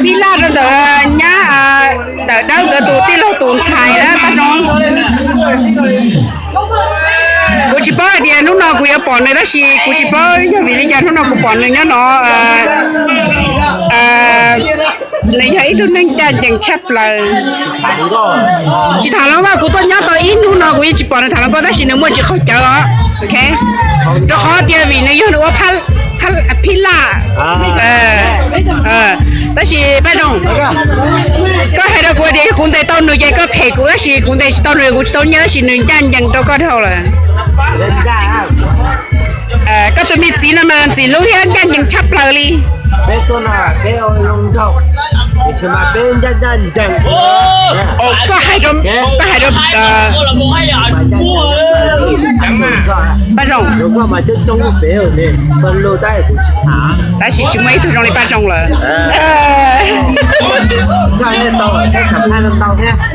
Phij Laj rau ntawm nyab, ntawm Dawb nkawd tus tij laug tus ntxhais na Paj Zoo. Kuv tsis paub hais tias hnub no kuv yuav pom nws tab sis kuv tsis paub yog vim li cas hnub no kuv pom nws nyob no. Nws yog ib tug neeg ncaj ncees tshaj plaws. Tsis tham hluas nkauj, kuv tuaj nyob tau ib hnub no kuv yeej tsis pom nws tham hluas nkauj tab sis nws muaj ntsis qhov cawv os. Rau qhov tias vim nws yog nws ua Phij Laj. Tab sis Paj Zoo, koj hais rau kuv tias kuv ntes tau nws ces koj them kuv tab sis kuv ntes tsis tau nws kuv tsis tau nyiaj tab sis nws ncaj ncees rau koj dhau lawm. Koj tus me txiv no mas ntxim hlub thiab ncaj ncees tshaj plaws li. Koj hais rau, koj hais rau Paj Zoo, tab sis tsis muaj ib tug zoo li Paj Zoo lawm.